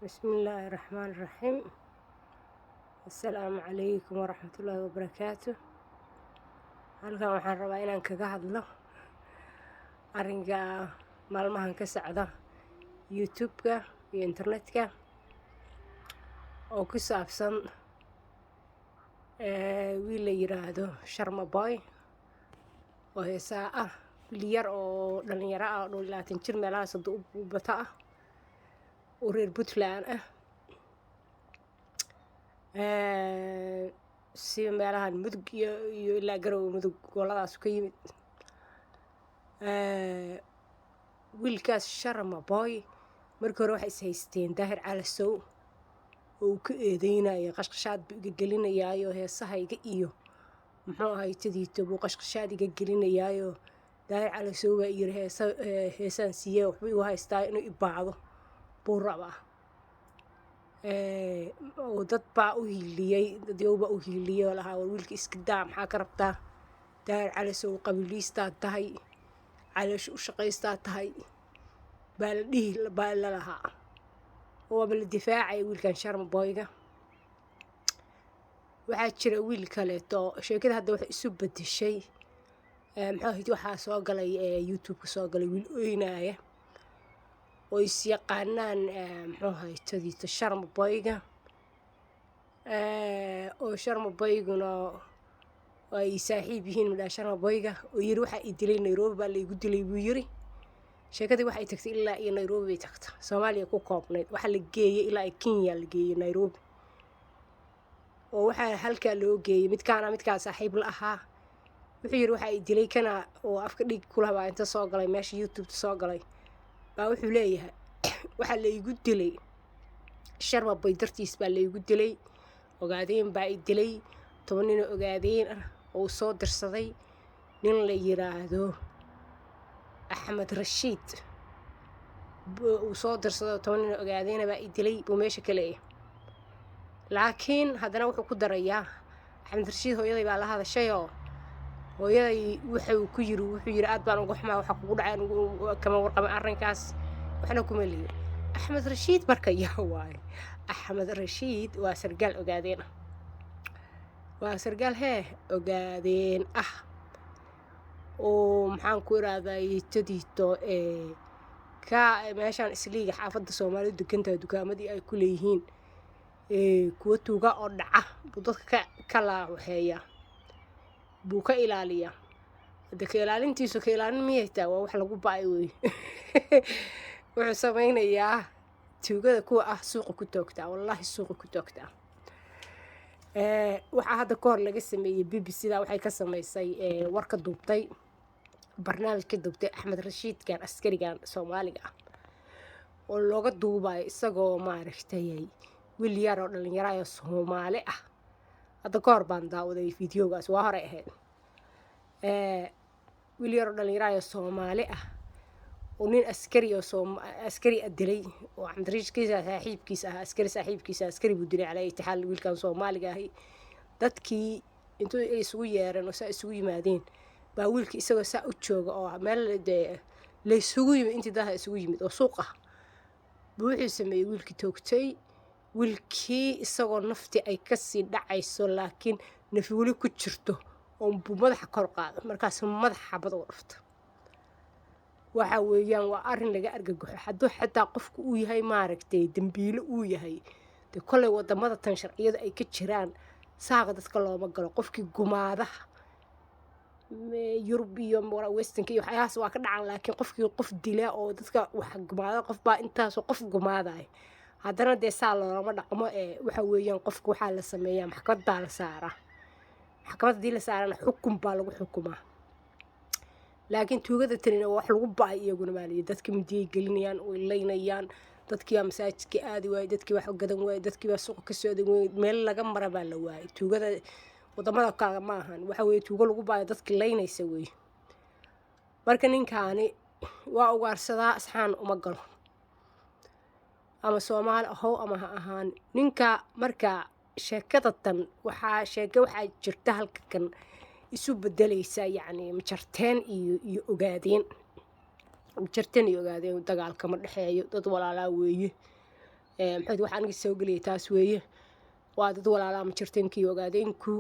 Bismillaahi Raxmaani Raxiim. Assalaamu calaykum waraxmatullaahi wabarakaatu. Halkan waxaan rabaa inaan kaga hadlo arrinka maalmahan ka socda YouTube-ka iyo internetka oo ku saabsan wiil la yiraahdo Sharma Boy oo heesaa ah, wiil yar oo dhalinyaro ah oo dhowr iyo 20 jir meelahaas hadda u bata ah, oo reer Puntland ah, si meelahan Mudug iyo ilaa Garowe, Mudug, goboladaas ka yimid. Wiilkaas Sharma Boy markii hore waxay is haysteen Daahir Calasow oo uu ku eedeynayay, qashqashaad buu iga gelinayaayo heesahayga iyo muxuu ahay tadiito buu qashqashaad iga gelinayaayo. Daahir Calasow baa yiri heesa heesaan siiyey, waxbuu igu haystaa, inuu i baacdo buu rabaa. Oo dad baa u hiiliyey, dadyow baa u hiiliyey oo lahaa, "War wiilka iska daa, maxaa ka rabtaa Daahir Calasow? Qabiiliistaa tahay, caloosha u shaqaystaa tahay," baa la dhihi baa la lahaa. Waaba la difaacaya wiilkan Sharma Boyga. Waxaa jira wiil kaleeto. Sheekada hadda waxay isu bedeshay, muxuu ahayd, waxaa soo galay YouTube-ka soo galay wiil oynaaya oo is yaqaanaan muxuu ahay tadiito Sharma Boyga, oo Sharma Boyguna ay saaxiib yihiin midhaa Sharma Boyga, oo yiri, "Waxaa i dilay Nairobi baa laygu dilay," buu yiri. Sheekadii waxay tagtay ilaa iyo Nairobi bay tagta. Soomaaliya ku koobnayd waxaa la geeyey ilaa iyo Kenya la geeyey, Nairobi, oo waxaa halkaa loo geeyey midkaana midkaa saaxiib la ahaa. Wuxuu yiri, "Waxaa i dilay kana," oo afka dhiig kula baa inta soo galay meesha YouTube soo galay baa wuxuu leeyahay, "Waxaa laygu dilay Sharma Boy dartiis baa laygu dilay, Ogaadeen baa i dilay, 10 nin oo Ogaadeen ah oo uu soo dirsaday nin la yiraahdo Axmed Rashiid uu soo dirsado, 10 nin oo Ogaadeena baa i dilay," buu meesha ka leeyahay. Laakiin haddana wuxuu ku darayaa, "Axmed Rashiid hooyaday baa la hadashayoo hooyaday wuxuu ku yiri, wuxuu yiri, aad baan uga xumaa waxa kugu dhacay, anigu kama warqabin arrinkaas, waxna kuma lihi." Axmed Rashiid marka yaa waaye? Axmed Rashiid waa sargaal Ogaadeen ah, waa sargaal hee Ogaadeen ah oo maxaan ku irahdaa tadiito ka meeshaan Isliiga, xaafadda Soomaalidu degantahay, dukaamadii ay ku leeyihiin kuwa tuuga oo dhaca buu dadka ka laawaxeeya, buu ka ilaaliyaa. Hadda ka ilaalintiisu ka ilaalin miyay tahay? Waa wax lagu ba'ay wey. Wuxuu sameynayaa tuugada kuwa ah suuqa ku toogtaa, wallaahi suuqa ku toogtaa. Waxaa hadda ka hor laga sameeyey BBC da waxay ka sameysay war ka duubtay, barnaamij ka duubtay Axmed Rashiidkan, askarigan Soomaaliga ah, oo looga duubayo isagoo maaragtay wiil yar oo dhalinyaro Soomaali ah. Hadda ka hor baan daawaday videogaas, waa horey ahayd. Wiil yar oo dhalinyaro Soomaali ah oo nin askari oo askari a dilay oo Axmed Rashiidkiisa saaxiibkiis ahaa, askari saaxiibkiisa, askari buu dilay. Calaa itixaal, wiilkan Soomaaliga ahi dadkii intuu ay isugu yeereen oo saa isugu yimaadeen baa wiilkii isagoo saa u jooga oo meel dee laysugu yimid, intii daha isugu yimid oo suuq ah, buu wuxuu sameeyey wiilkii toogtay. Wiilkii isagoo naftii ay kasii dhacayso laakiin nafi weli ku jirto oo buu madaxa kor qaado, markaasuu madaxa xabad uga dhufta. Waxa weeyaan waa arrin laga argagaxo. Hadduu xataa qofku uu yahay maaragtay dembiilo uu yahay, dee kolley wadamada tan sharciyada ay ka jiraan saaqa dadka looma galo. Qofkii gumaadaha Yurub iyo Westernka iyo waxyaalahaas waa ka dhacaan, laakiin qofkii qof dila oo dadka wax gumaada, qof baa intaasoo qof gumaadaya, haddana dee saa loolama dhaqmo. Ee waxa weeyaan qofka waxaa la sameeyaa maxkamad baa la saaraa. Maxkamad haddii la saarana xukun baa lagu xukumaa. Laakiin tuugada tanina waa wax lagu ba'ay iyaguna maaliya. Dadka midiyay gelinayaan, way laynayaan. Dadkii baa masaajidka aadi waayey, dadkii baa gadan waayey, dadkii baa suuqa kasoo adan waayey, meel laga mara baa la waayey. Tuugada wadamada kale ma ahan, waxa weeye tuugo lagu baayo dadki laynaysa weeye. Marka ninkaani waa ugaarsadaa, asxaan uma galo, ama Soomaali ahow ama ha ahaan ninka. Marka sheekada tan waxaa sheeke waxaa jirta halka kan isu bedelaysa, yacni Majarteen iyo Ogaadeen. Majarteen iyo Ogaadeen dagaalkama dhexeeyo, dad walaalaa weeye. Maxay waxa aniga soo geliyay taas weeye. Waa dad walaalaa Majarteenka iyo Ogaadeenku,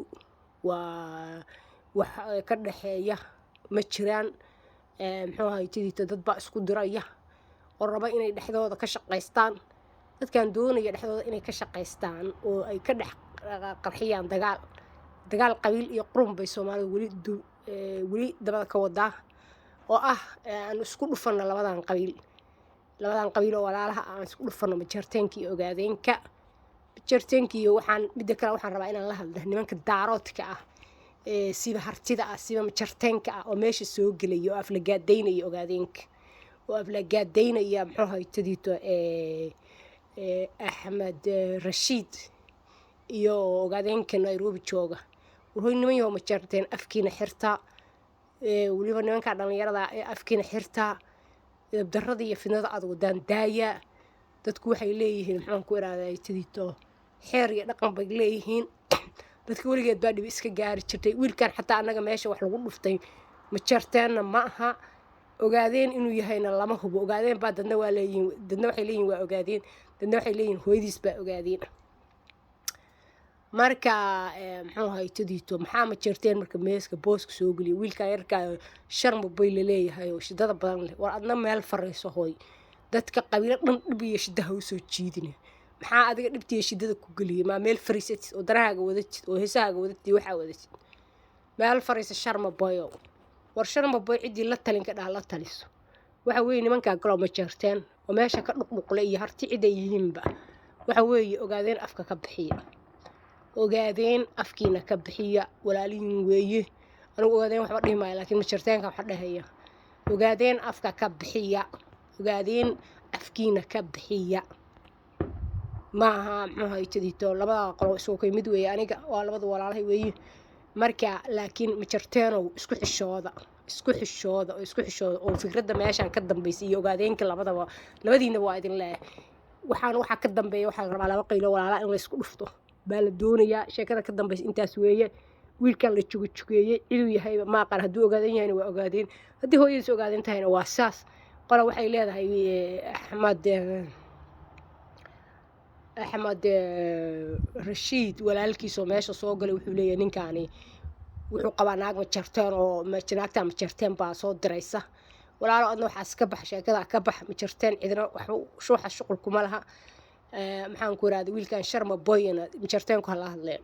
waa wax ka dhexeeya ma jiraan. Muxuu ahay jidita, dad baa isku diraya oo raba inay dhexdooda ka shaqaystaan. Dadkan doonaya dhexdooda inay ka shaqaystaan oo ay ka dhex qarxiyaan dagaal, dagaal qabiil iyo qurun bay Soomaalida weli weli dabada ka wadaa, oo ah aan isku dhufanno labadan qabiil, labadan qabiil oo walaalaha aan isku dhufanno, Majarteenka iyo Ogaadeenka, Majarteenka iyo waxaan. Midda kale, waxaan rabaa inaan la hadlo nimanka Daaroodka ah ee siba Hartida ah, siba Majarteenka ah, oo meesha soo gelaya oo aflagaadaynaya Ogaadeenka, oo aflagaadaynaya, muxuu haytadiito, Axmed Rashiid iyo Ogaadeenka Nairobi jooga. Warhoy niman yahow Majarteen, afkiina xirta. Weliba nimanka dhallinyarada ee afkiina xirta, darrada iyo fidnada aad wadaan daaya. Dadku waxay leeyihiin, maxaan ku irahdaa tidito, xeer iyo dhaqan bay leeyihiin. Dadka weligeed baa dhibi iska gaari jirtay. Wiilkan xataa annaga meesha wax lagu dhuftay Majarteenna ma aha, Ogaadeen inuu yahayna lama hubo. Ogaadeen baa dadna waa leeyihiin, dadna waxay leeyihiin waa Ogaadeen, dadna waxay leeyihiin hooyadiis baa Ogaadeen. Marka muxuu ahay tadiito, maxaa Majarteen marka meeska booska soo geliya wiilkan yarkaa Sharma Boy laleeyahay oo shidada badan leh? War adna meel fariiso hooy, dadka qabiilo dhan dhib iyo shida ha usoo jiidine. Maxaa adiga dhibta iyo shidada ku geliyay? Maa meel fariisatid oo danahaaga wadatid oo heesahaaga wadatid, waxaa wadatid, meel fariisa Sharma Boyo. War Sharma Boy ciddii la talin ka dhaha la taliso. Waxa weeye nimankaa galoo Majarteen oo meesha ka dhuqdhuqle iyo Harti ciday yihiinba, waxa weeye Ogaadeen afka ka bixiya, Ogaadeen afkiina ka bixiya, walaalihiin weeye. Anigu Ogaadeen waxba dhihi maayo, laakiin Majarteenka waxa dhahaya: Ogaadeen afka ka bixiya, Ogaadeen afkiina ka bixiya. Maaha, muxuu haytadiito, labada qolo isugu kay mid weeye, aniga waa labada walaalahay weeye. Marka laakiin Majarteenow, isku xishooda, isku xishooda oo isku xishooda, oo fikradda meeshan ka dambaysa iyo Ogaadeenka labadaba, labadiinaba waa idin leeyahay. Waxaan waxaa ka dambeeya, waxaa la rabaa laba qaylo walaalaa in la isku dhufto baa la doonayaa. Sheekada ka dambaysa intaas weeye. Wiilkan la jugajugeeyey ciduu yahayba ma aqaan. Hadduu Ogaadan yahayna waa Ogaadeen, haddii hooyadiis Ogaadan tahayna waa saas. Qola waxay leedahay Axmed Rashiid walaalkiisoo meesha soo galay wuxuu leeyahay ninkaani wuxuu qabaa naag Majarteen, oo naagtaa Majarteen baa soo diraysa. Walaalo, adna waxaas ka bax, sheekada ka bax. Majarteen cidna waxba shuuxa shuqul kuma laha. Maxaan ku irahda, wiilkan Sharma Boyana Majarteenku hala hadleen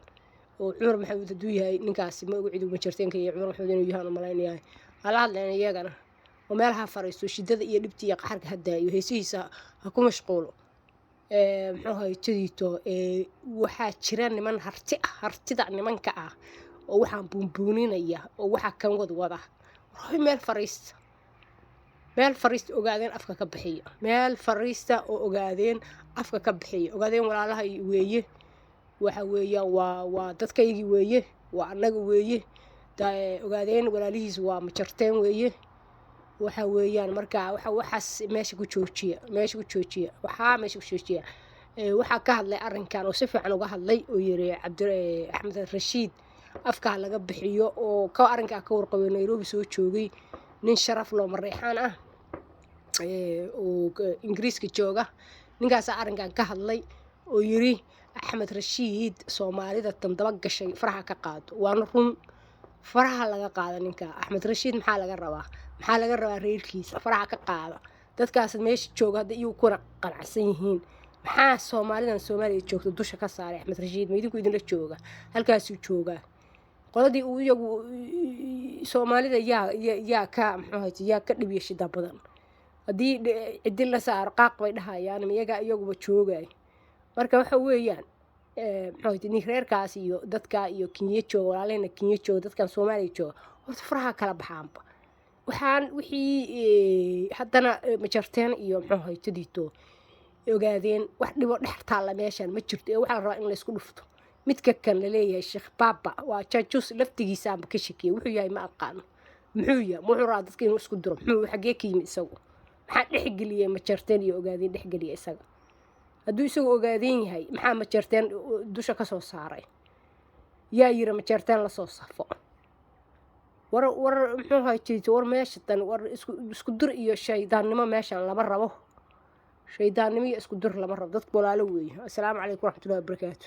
oo Cumar Maxamuud hadduu yahay ninkaasi, ma ogu cidu Majarteenka iyo Cumar Maxamuud inuu yahaan umalaynayaa. Hala hadleen iyagana oo meelaha fariisto, shidada iyo dhibta iyo qaxarka ha daayo, heesihiisa ha ku mashquulo. Muxuu ahay jadiito, waxaa jira niman Harti ah, Hartida nimanka ah oo waxaan buunbuuninaya oo waxaa kan wadwada. Warhoy meel fariista, meel fariista, Ogaadeen afka ka bixiya, meel fariista oo Ogaadeen afka ka bixiya. Ogaadeen walaalaha weeye, waxa weeyaan waa dadkaygii weeye, waa annaga weeye. Ogaadeen walaalihiis waa Majarteen weeye. Waxa weeyaan marka waxa waxaas meesha ku joojiya, meesha ku joojiya, waxaa meesha ku joojiya. Waxaa ka hadlay arrinkan oo si fiican uga hadlay oo yiri Cabdi Axmed Rashiid afka laga bixiyo, oo ka arrinkaa ka warqabay, Nairobi soo joogay, nin sharaf loo Mareexaan ah oo Ingiriiska jooga. Ninkaasaa arrinkan ka hadlay oo yiri Axmed Rashiid Soomaalida tan daba gashay faraha ka qaado. Waana run, faraha laga qaada ninka Axmed Rashiid. Maxaa laga rabaa? Maxaa laga rabaa reerkiisa? Faraha ka qaada dadkaas meesha jooga. Hadda iyagu kuna qanacsan yihiin, maxaa Soomaalidan Soomaaliya joogta dusha ka saaray Axmed Rashiid? Ma idinku idinla jooga? Halkaasuu joogaa. Qoladii uu iyagu Soomaalida yaa ka, muxuu ahaye, yaa ka dhibiya shida badan? Haddii cidi la saaro qaaq bay dhahayaan, iyagaa iyaguba joogay. Marka waxa weeyaan, muxuu ahaye, nin reerkaas iyo dadka iyo Kenya jooga, walaalahena Kenya jooga, dadkan Soomaaliya jooga, horta faraha kala baxaanba. Waxaan wixii haddana Majarteen iyo, muxuu ahaye tadiito, Ogaadeen wax dhibo dhex taalla meeshan ma jirto, ee waxaa la rabaa in laysku dhufto. Midka kan laleeyahay Sheekh Baaba waa jaajus, laftigiisaanba ka shakiyay. Wuxuu yahay ma aqaano. Muxuu yahay? Muxuu rabaa dadka inuu isku diro? Muxuu xaggee ka yimi isagu? Maxaa dhexgeliyay Majarteen iyo Ogaadeen dhexgeliya isaga? Hadduu isagu Ogaadeen yahay, maxaa Majarteen dusha ka soo saaray? Yaa yiri Majarteen lasoo safo? War muxuu ahay jirto, war meesha tan, war isku dir iyo shaydaannimo meeshan lama rabo. Shaydaannimo iyo isku dir lama rabo. Dadku walaalo weeye. Assalaamu calaykum waraxmatullahi wabarakaatu.